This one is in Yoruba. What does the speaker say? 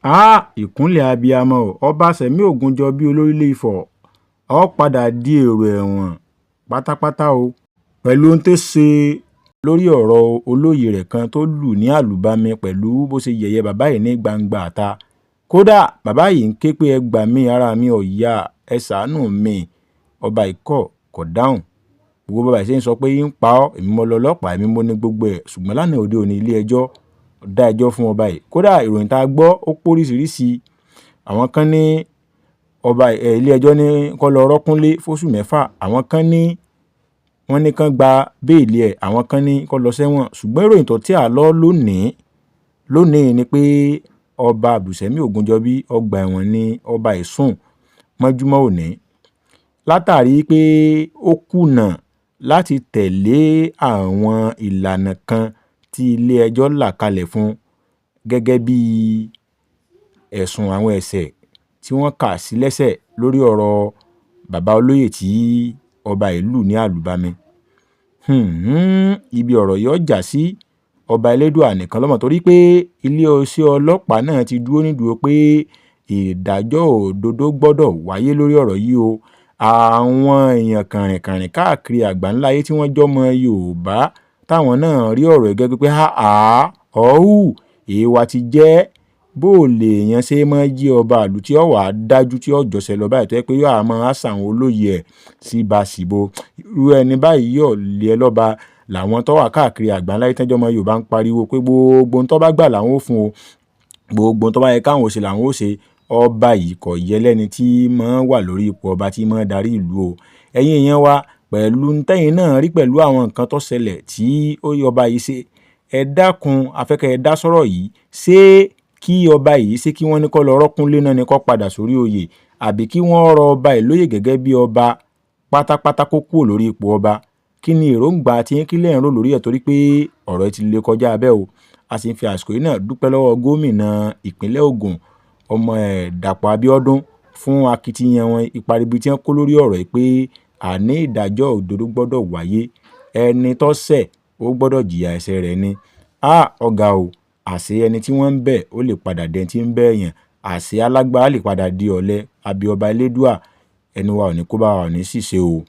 Ìkúnlẹ̀ abiyamọ o, ọba Sẹ̀míù Ògúnjọ́bí olórílẹ̀ Ifọ̀ ó padà di èrò ẹ̀wọ̀n pátápátá o pẹ̀lú ohun tó ṣe lórí ọ̀rọ̀ olóyè rẹ̀ kan tó lù ní àlùbami pẹ̀lú bó ṣe yẹ̀yẹ́ bàbá yìí ní gbangba ìta. Kódà bàbá yìí ń ké pé ẹ gbà mí, ara mi ò yá, ẹ ṣàánú mi. Ọba yìí kọ̀, kò dáhùn. Gbogbo bàbá yìí ṣe ń sọ pé ń pa ọ́, èmi mo lọ ọlọ́pàá, èmi mo ní gbogbo ẹ̀. Ṣùgbọ́n lánàá òde òní ilé ẹjọ́ dá ẹjọ́ fún ọba yìí. Kódà ìròyìn tá a gbọ́ ó póríṣiríṣi. Àwọn kan ní ọba ilé ẹjọ́ ní kó lọ rọ́kúnlé fóṣù mẹ́fà. Àwọn kan ní wọ́n ní kán gba béèlì ẹ̀, àwọn kan ní kó lọ sẹ́wọ̀n. Ṣùgbọ́n ìròyìn tó tẹ̀ á lọ lónìí, lónìí ni pé ọba Abdulsemiu Ògúnjọ́bí ọgbà ẹ̀wọ̀n ní ọba ìsùn mọ́júmọ́ òní. Látàrí pé ó kùnà láti tẹ̀lé àwọn ìlànà kan tí ilé ẹjọ́ là kalẹ̀ fún gẹ́gẹ́ bí ẹ̀sùn àwọn ẹ̀ṣẹ̀ tí wọ́n kà sí lẹ́sẹ̀ lórí ọ̀rọ̀ bàbá olóyè tí ọba yìí lù ní àlùbami. Ibi ọ̀rọ̀ yìí ó já sí, ọba elédùà nìkan ló mọ̀, torí pé iléeṣẹ́ ọlọ́pàá náà ti dúró nídùúró pé ìdájọ́ òdodo gbọ́dọ̀ wáyé lórí ọ̀rọ̀ yìí o. Àwọn èèyàn kànrìnkànrìn káàkiri àgbáńlá ayé tí wọ́n jọmọ Yorùbá táwọn náà rí ọ̀rọ̀ yìí gẹ́gẹ́ pé àá ọ̀hún èèwà ti jẹ́ bó lè èèyàn ṣe máa jí ọba ìlú tí ó wà dájú tí ó jọ̀ṣẹ̀ lọ báyìí tó jẹ́ pé yóò á máa ṣàwọn olóyè ẹ̀ síbàsíbo. Irú ẹni báyìí yóò lé ẹ lọ́ba. Làwọn tó wà káàkiri àgbáńlá ayé tẹ́jọ́ ọmọ Yorùbá ń pariwo pé gbogbo ohun tó bá gbà làwọn ó fún o, gbogbo ohun tó bá yẹ káwọn ó ṣe làwọn ó ṣe. Ọba yìí kò yẹ lẹ́ni tí máa wà lórí ipò ọba tí máa darí ìlú o. Ẹ̀yin èèyàn wa, pẹ̀lú ntẹ́yìn náà rí pẹ̀lú àwọn nǹkan tó ṣẹlẹ̀ tí ó yẹ ọba yìí ṣe, ẹ dákun, afẹ́kẹ́ ẹ dá sọ́rọ̀ yìí. Ṣé kí ọba yìí, ṣé kí wọ́n ní kó lọ rọ́kúnlé náà ni kó padà sórí oyè, àbí kí wọ́n rọ ọba yìí lóyè gẹ́gẹ́ bí ọba pátápátá kó kúrò lórí ipò ọba? Kí ni èròǹgbà tí yín, kí lẹ̀ ń rò lórí ẹ̀? Torí pé ọ̀rọ̀ yìí ti le kọjá bẹ́ẹ̀ o. A sì ń fi àsìkò yìí náà dúpẹ́ lọ́wọ́ gómìnà ìpínlẹ̀ Ògùn, ọmọ ẹ̀ Dàpọ̀ Abíọ́dún, fún akitiyan wọn, ipa ribiribi tí wọ́n kó lórí ọ̀rọ̀ yìí pé àní ìdájọ́ òdodo gbọ́dọ̀ wáyé, ẹni tó ṣẹ̀ ó gbọ́dọ̀ jìyà ẹ̀ṣẹ̀ rẹ̀ ni. Ọ̀gá o, àṣé ẹni tí wọ́n ń bẹ̀ ó lè padà dẹni tí ń bẹ̀ èèyàn, àṣé alágbára lè padà di ọ̀lẹ. Àbí ọba elédùà, ẹnu wa ò ní kó bá wa, ò ní ṣìṣe o.